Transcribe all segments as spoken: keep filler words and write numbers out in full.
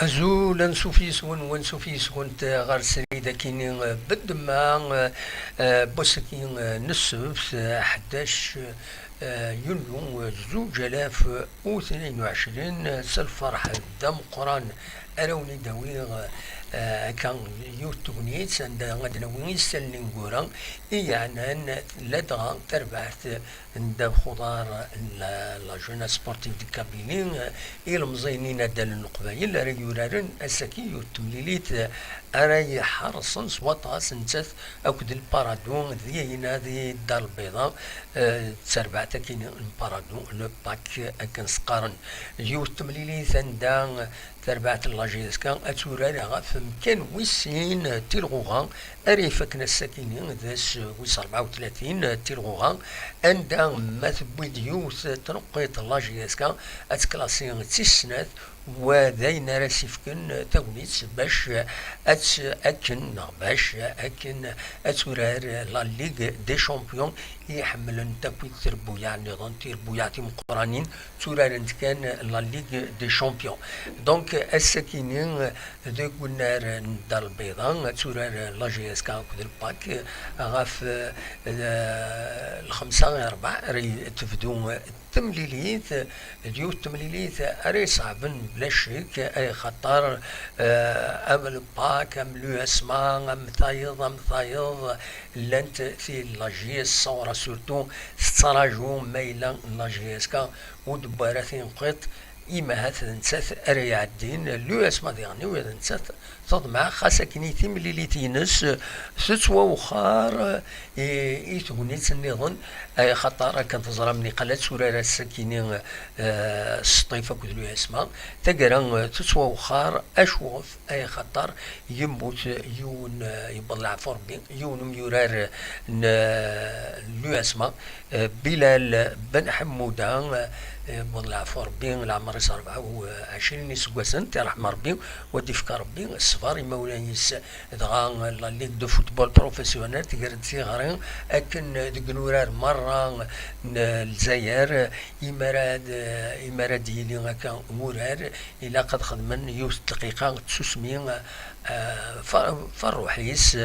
Azul, ansuf yes-wen, wansuf yes-went ɣer srid akini, eh, bedma, eh, eh, n wass-agi, eh, n ssebt, eh, ḥdac, eh, yunyu, eh, zuǧ alaf u tnin u ɛecrin, eh, s lferḥ d ameqqran ara wen-id-awiɣ, eh, akka yiwet tegnit anda ad nawi isallen ineggura i yeɛnan ladɣa tarbaɛt n ddabex uḍar n la, la Jeunesse Sportive de Kabylie, eh, ilemẓiyen inaddalen n Leqbayel ara yuraren ass-agi yiwet temlilit, eh, ara iḥerṣen s waṭas nettat akked Lparadu d Yayna di Dda Lbiḍa, eh, d tarbaɛt akini n Lparadu, le pack akken s-qqaren. Yiwet temlilit anda tarbaɛt n la J S K ad turar ɣef mkan wis sin tilɣuɣa ara ifaken ass-akini d ass wis rebɛa u tlatin tilɣuɣa, anda ma tewwi-d yiwet tneqqiṭ la J S K ad tklasi d tis snat, wa d ayen ara s-ifken tagnit bac ad tt-, akken neɣ bac akken ad turar la Ligue des Champions i iḥemmlen takk i trebbuyaɛ nniḍen, tirebbuyaɛ timeqqranin tturarent kan la Ligue des Champions. Donc, ass-akini deg unnar n Dda Lbiḍa, ad turar la J S K akked le pack ɣef, eh, lxemsa i rebɛa ara tebdu temlilit, d yiwet temlilit ara iṣeɛben bla ccek, ay xaṭer, eh, am le pack, am l'U S M A, am tayeḍ, am tayeḍ, llant tid la J S Saoura surtout tettraǧu ma yella la J S K ur d-tewwi ara tineqqiṭ, imahat d nettat ara iɛeddin, l'U S M A diɣen d nettat teḍmeɛ, xas akken i timlilit-ines tettwawexxar i, i tegnit nniḍen, ay xaṭer akken teẓram niqal ad turar ass-akini, eh, s Sṭif akked l'U S M A, taggara, eh, tettwawexxar, acu ɣef, ay xaṭer yemmut yiwen, eh, yewweḍ leɛfu Rebbi, yiwen umyurar n, eh, l'U S M A, eh, Bilal Ben Ḥemmuda, eh, yewweḍ leɛfu Rebbi, leɛmer-is rebɛa u ɛecrin iseggasen, tirḥem Rebbi, wa d-ifka Rebbi ṣṣber imawlan-is. Dɣa la Ligue de Football Professionnel tger-d tiɣri akken deg inurar merra n Lezzayer, imi ara d, imi ara d-yili akka wurar, ilaq ad xedmen yiwet n dqiqa n tsusmi, eh, f-, f ṛṛuḥ-is,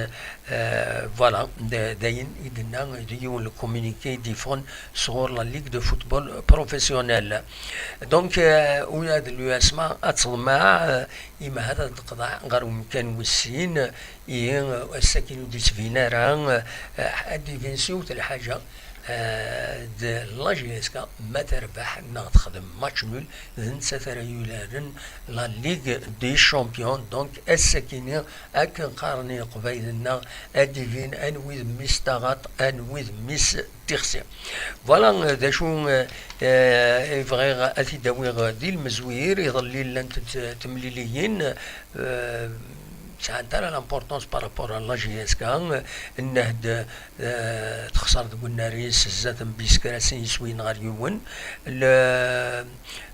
eh, voilà, d, d ayen i d-tenna d yiwen le communiqué i d-yeffɣen sɣur la Ligue de Football Professionnel. Donc, eh, ula d l'U S M A ad teḍmeɛ, eh, imahat ad d-teqḍeɛ ɣer umkan wis sin, ihi, eh, ass-agi ur d-yettbin ara, eh, ad d-ibin s yiwet lḥaǧa, eh, d la J S K ma terbeḥ neɣ texdem match nul, d nettat ara yuraren la Ligue des Champions. Donc, ass-agi-nni, akken qqaren i Leqbayel-nneɣ, ad d-ibin anwi d mmi-s taɣaṭ, anwi d mmi-s tixsi. Voilà, eh, d acu, eh, eh, i bɣiɣ ad t-id-awiɣ di lmezwir. Iḍelli llant t-, temliliyin, eh, sɛant ara l'importance par rapport à la J S K, nnehd, eh, texṣer deg unnar-is zdat n Biskra sin yiswiyen ɣer yiwen. Le,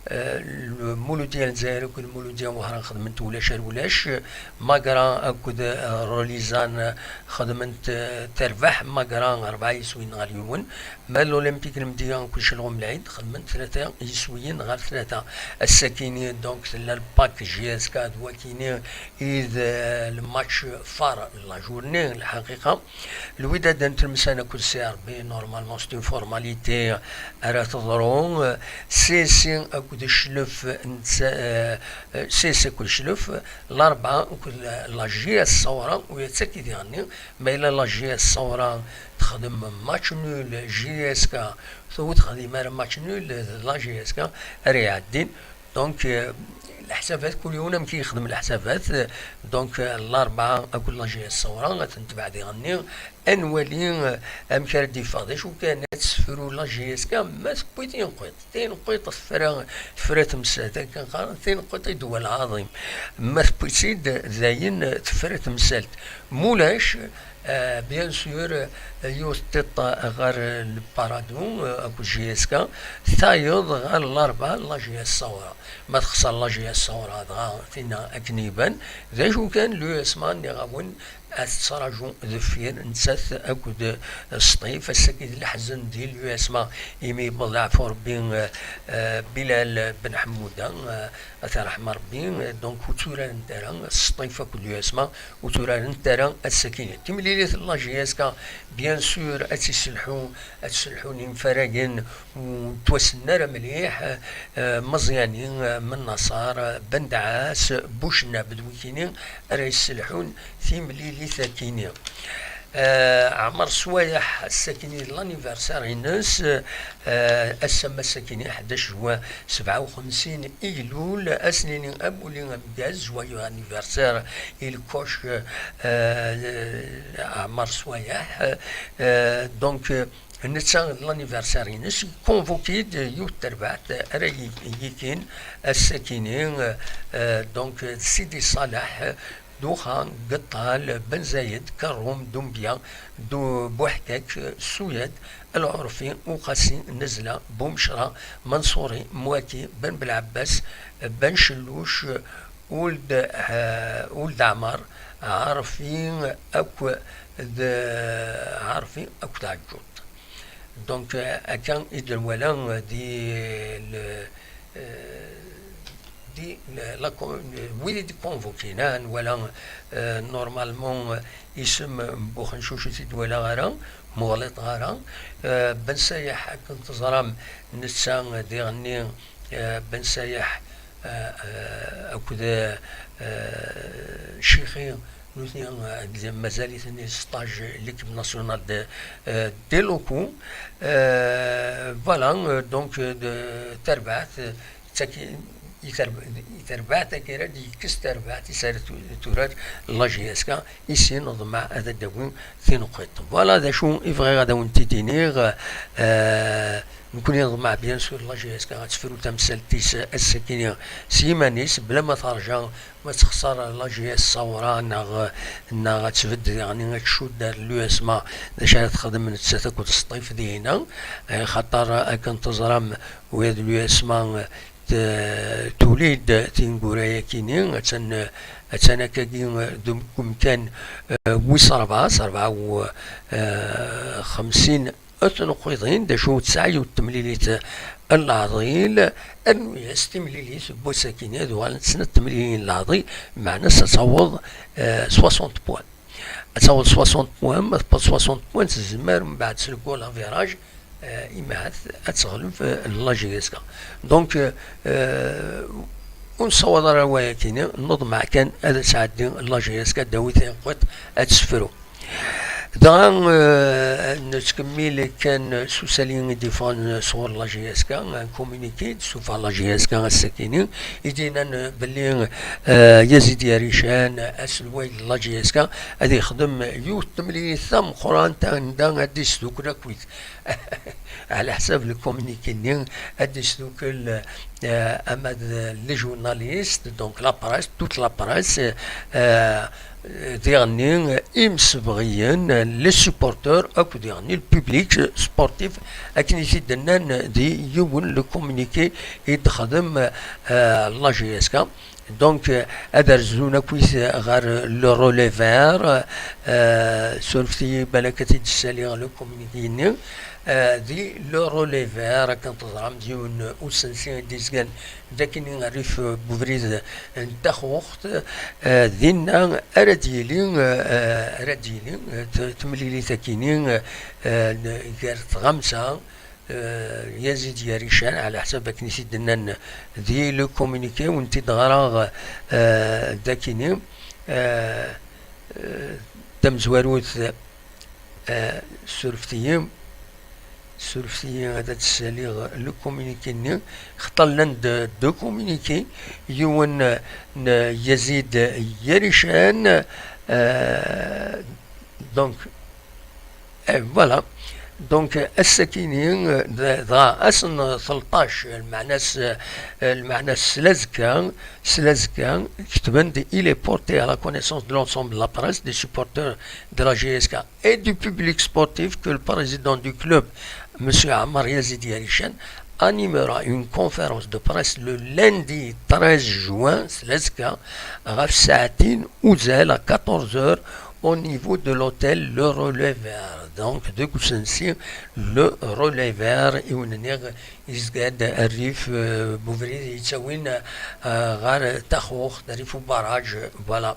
eh, le Mouloudia n Lezzayer akked Mouloudia n Wehran xedment ulac ar ulac. Magra akked, eh, Rolizan xedment, eh, terbeḥ Magra rebɛa yiswiyen ɣer yiwen. Ma l'Olympique n Lemdina akked Celɣum Lɛid xedment tlata yiswiyen ɣer tlata. Ass-akini, donc, tella le pack J S K d wakini i d, eh, le match phare n la journée, lḥaqiqa. Lwidad n Tlemsan akked C R B, normalement, c'est une formalité ara teḍru. C S C akked Cclef, netta, eh, eh, C S C akked Cclef, Larebɛa akked la, la J S Saoura, u yettak i diɣenni, ma yella la J S Saoura texdem match nul, J S K ur texdim ara match nul, d la J S K ara iɛeddin. Donc, euh, leḥsabat, kul yiwen amek i yexdem leḥsabat. Donc, euh, Larebɛa akked la J S Saoura ad ten-tebɛed iɣenni. Ad nwali, euh, amek ara d-iffeɣ. D acu kan, ad tessefru la J S K ma tewwi tineqqiṭ. Tineqqiṭ tefra, tefra temsalt. Akken qqaren, tineqqiṭ i ddwa lɛaḍim. Ma tewwi-tt-id, dayen tefra temsalt. Mulac, euh, bien sûr, euh, yiwet tiṭ ɣer Lparadu, euh, akked J S K, tayeḍ ɣer Larebɛa, la J S Saoura. Ma texṣer la J S Saoura, dɣa tinna akken iban. D acu kan, l'U S M A, nniɣ-awen, ad tettraǧu deffir nettat akked Sṭif. Ass-agi d leḥzen di l'U S M A imi yewweḍ leɛfu Rebbi, eh, eh, Bilal Ben Ḥemmuda, eh, ad t-yerḥem Rebbi. Donc ur tturarent ara Sṭif akked l'U S M A, ur tturarent ara ass-agi. Timlilit n la J S K, bien sûr, ad tt-isselḥu, ad sselḥun imfaragen ur ttwassnen ara mliḥ, eh, Meẓyani, eh, Mennaṣer, eh, Bendɛas, Bucnab, d wikini ara yesselḥun timlilit-akini. Eh, Ɛmer Swayeḥ, ass-akini d l'anniversaire-ines, eh, ass-a ma ass-akini ḥdac juin, sebɛa u xemsin Iglul, ad s-nini amuli ameggaz, joyeux anniversaire i lkoc, eh, Ɛmer Swayeḥ. Eh, donc, eh, netta d l'anniversaire-ines, convoqué-d yiwet terbaɛt ara yi-, yikin ass-akini, eh, donc, d Sidi Ṣaleḥ, Duxa, Geṭṭal, Ben Zayed, Kerrum, Dumbya, Du-, Buḥkak, Suyad, Lɛurfi, Uqasi, Nezla, Bumecra, Manṣuri, Mwaki, Ben Belɛebbas, Ben Celluc, Uld, eh, Uld Ɛmar, Ɛarfi akk d, Ɛarfi akked Ɛeǧǧuṭ. Donc, eh, akka i d-nwala di le, eh, di le, la co-, wid i d-convoquin, ah, nwala, eh, normalement, eh, isem n Buxencuc ur t-id-walaɣ ara, muɣliṭ ara. Eh, Ben Sayeḥ, akken teẓram, netta diɣenni, eh, Ben Sayeḥ, eh, eh, akked, eh, Cixi, nutni, eh, mazal-iten di stage l'équipe nationale de, eh, des locaux. Eh, voilà, eh, donc, eh, de, tarbaɛt, eh, ttaki-, i tarb-, i tarbaɛt-agi ara d-yekkes tarbaɛt i s ara tu-, turar la J S K, i sin neḍmeɛ ad d-tawi tineqqiḍt. Voilà d acu i bɣiɣ ad awen-t-id-iniɣ. Eh, nekkni neḍmeɛ, bien sûr, la J S K ad tefru tamsalt-is ass-agi s yiman-is, bla ma terǧa ma texṣer la J S s awra, neɣ, neɣ ad tbedd, yeɛni ad tcudd ar l'U S M A, d acu ara texdem nettat akked Sṭif dihin-a, eh, xaṭer akken teẓram, ula d l'U S M A, eh, t-, tuli-d tineggura-yakini, attan, attan akkagi deg umkan, eh, wis rebɛa, s rebɛa u, eh, xemsin n tneqqiḍin, d acu tesɛa yiwet temlilit n leɛḍil, rnu-yas timlilit n wass-akini, ad uɣalent snat temlilin n leɛḍil, meɛna-s ad taweḍ, eh, soixante points. Ad taweḍ soixante points, ma tewweḍ soixante points, tezmer mbeɛd s le goal average, eh, imahat ad teɣleb, eh, la J S K. Donc, eh, ur nessawaḍ ara wayakini, neḍmeɛ kan ad tɛeddi la J S K, ad d-tawi tineqqiḍt, ad tessefru. Dɣa, eh, nettkemmil kan s usali i d-yeffɣen sɣur la J S K, un communiqué d-tessufeɣ la J S K ass-akini, i d-yennan belli, eh, Yazid Yarican, aselway n la J S K, ad yexdem yiwet temlilit tameqqrant anda ad d-isdukkel akk wid ɛla ḥsab le communiqué-nni, ad d-isdukkel, eh, ama d les journalistes, donc la presse, toute la presse, eh, diɣenni imsebɣiyen, les supporters, akked diɣenni le public sportif, akken i t-id-nnan di yiwen le communiqué i d-texdem, eh, la J S K. Donc, eh, ad rzun akkit ɣer le relais vert, eh, surfet-iyi balak ad t-id-ssaliɣ le communiqué-nni, eh, di le relais vert, akken teẓram, d yiwen usensi i d-izgan d akkenni rrif n ubrid n Taxuxt, eh, dinna ara d-yili, eh, ara d-yili, eh, t-, temlilit akkenni, eh, n-, gar tɣamsa, eh, Yazid Yarican, ɛla ḥsab akken i t-id-nnan di le communiqué, wen-t-id-ɣraɣ, eh, d akkenni, eh, eh, tamezwarut, eh, surfet-iyi, surfet-iyi ad d-ssaliɣ le communiqué-nni, xaṭer llan-d deux communiqués, yiwen n Yazid Yarican, eh, donc, eh, voilà. Donc, ass-akini, eh, d-, dɣa ass n tleṭṭac, lmeɛna-s, eh, lmeɛna-s s lazekka, s lazekka, ketben-d: Il est porté à la connaissance de l'ensemble de la presse, des supporters de la J S K et du public sportif que le président du club, Monsieur Ammar Yazid Yarichen, animera une conférence de presse le lundi treize juin, s lazekka, ɣef ssaɛtin uzal, à quatorze heures, Au niveau de l'hôtel, le Relais Vert. Donc, deg usensi, le Relais Vert, i wen-nniɣ, yezga-d rrif, euh, n ubrid yettawin, euh, ɣer Taxuxt, rrif ubaraj, voilà.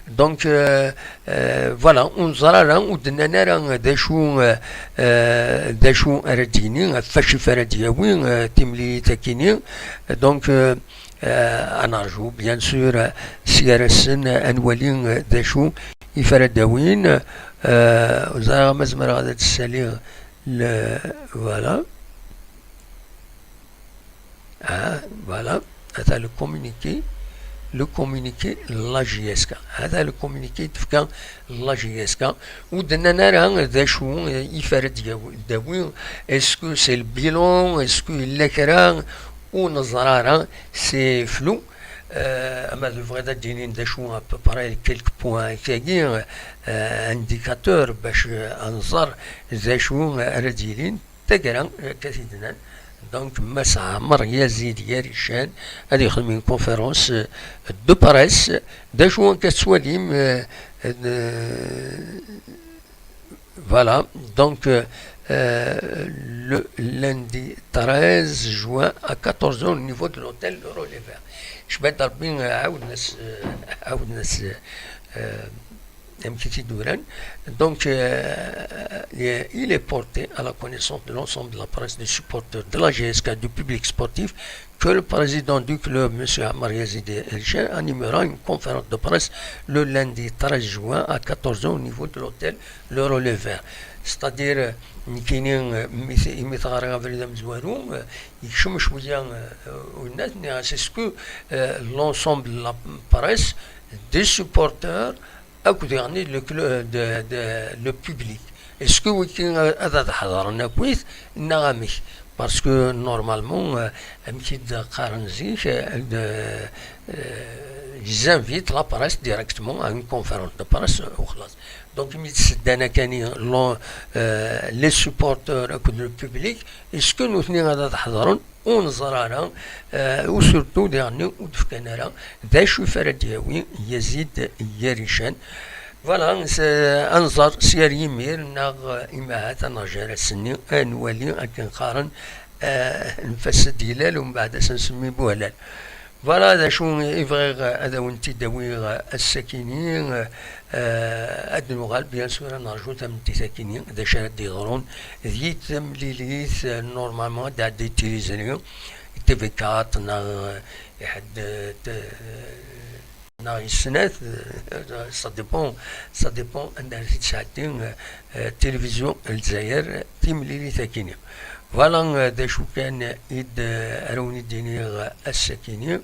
Donc, euh, euh, voilà, ur neẓri ara, ur d-nnan ara d acu, euh, euh, d acu ara d-yini, ɣef wacif ara d-yawi, euh, timlilit-akini. Donc, euh, Euh, ad nerju, bien sûr, euh, s gar-asen, euh, ad nwali, euh, d acu i f ara d-awin. Euh, ur ẓriɣ ma zemreɣ ad d-ssaliɣ le, voilà. Ah, voilà. Ata le communiqué, le communiqué n la J S K. Ata le communiqué i d-tefka la J S K. Ur d-nnan ara d acu, euh, i f ara d-yawi, d-awi. Est-ce que c'est le bilan? Est-ce que yella kra? Ur neẓri ara, c'est flou. Euh, ama tebɣiḍ ad d-inin d acu, à peu près quelques points kagi, euh, indicateur bac, euh, ad nẓer d acu ara d-yilin. Taggara, euh, akka t-id-nnan. Donc, Mass Ɛmer Yazid Yarican ad yexdem une conférence, euh, de presse. D acu akka tettwalim, euh, euh, Voilà, donc, euh, euh, le lundi treize juin à quatorze heures au niveau de l'hôtel Le Relais Vert. Cebad Rebbi, euh, عاودنا س-, euh, عاودنا س-, euh, amek i t-id-uran. Donc, euh, il est porté à la connaissance de l'ensemble de la presse, des supporters de la J S K, du public sportif, que le président du club, monsieur Amar Yazid El Chen, animera une conférence de presse le lundi treize juin à quatorze heures au niveau de l'hôtel Le Relais Vert. C'est-à-dire, euh, nekkini, euh, imi t-, imi teɣra abrid amezwaru, euh, yekcem cwiya, euh, winna, nniɣ-as, est-ce que, euh, l'ensemble de la presse, des supporters, akked yeɣni le cl-, de, de, le public. Est-ce que wigi ad, ad ḥeḍren akkit neɣ amek? Parce que normalement, euh, amek i d-qqaren zik, euh, de, euh, ils invitent la presse directement à une conférence de presse, euh, u xlas. Donc, imi d-seddan akani, euh, les supporters akked le public, est-ce que nutni ad, ad ḥeḍren? Ur neẓri ara, euh, u surtout diɣenni ur d-fkan ara d acu i f ara d-yawi Yazid Yarican. Voilà, s-, ad nẓer s yar yimir neɣ, euh, imahat ad nerǧu ar ass-nni ad nwali akken qqaren, euh, nfas-d ilal umbeɛd ad s-nsemmi Buhlal. Voilà d acu i bɣiɣ ad awen-t-id-awiɣ ass-akini. Euh, ad nuɣal, bien sûr, ad nerju tameddit-akini, d acu ara d-yeḍrun di temlilit, euh, normalement, ad d-tɛeddi tiliẓri, T V quatre, neɣ, euh, iḥedd, euh, t-, euh, neɣ yes snat, euh, ça dépend, ça dépend anda ara t-id-sɛeddi, euh, euh, tilivizyu n Lezzayer, timlilit-akini. Voilà, euh, d acu kan i d, euh, ara wen-id-iniɣ ass-akini.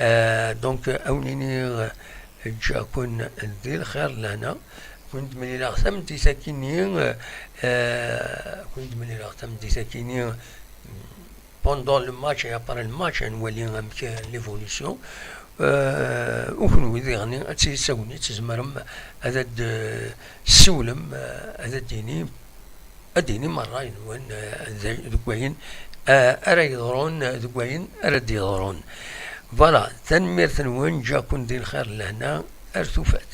Euh, donc, euh, ad wen-iniɣ, Ǧǧiɣ-ken di lxir d lehna. Ken-d-mlileɣ tameddit-akini, euh, ken-d-mlileɣ tameddit-akini pendant le match et après le match, ad nwali amek, euh, l'évolution. Euh, u kenwi diɣenni, ad tili d tagnit, tzemrem ad d-, euh, tessiwlem, euh, ad d-tinim, ad d-tinim ṛṛay-nwen, euh, d-, deg wayen, euh, ara yeḍrun, euh, deg wayen ara d-yeḍrun. Voilà, tanemmirt-nwen, ǧǧiɣ-ken di lxir d lehna, ar tufat.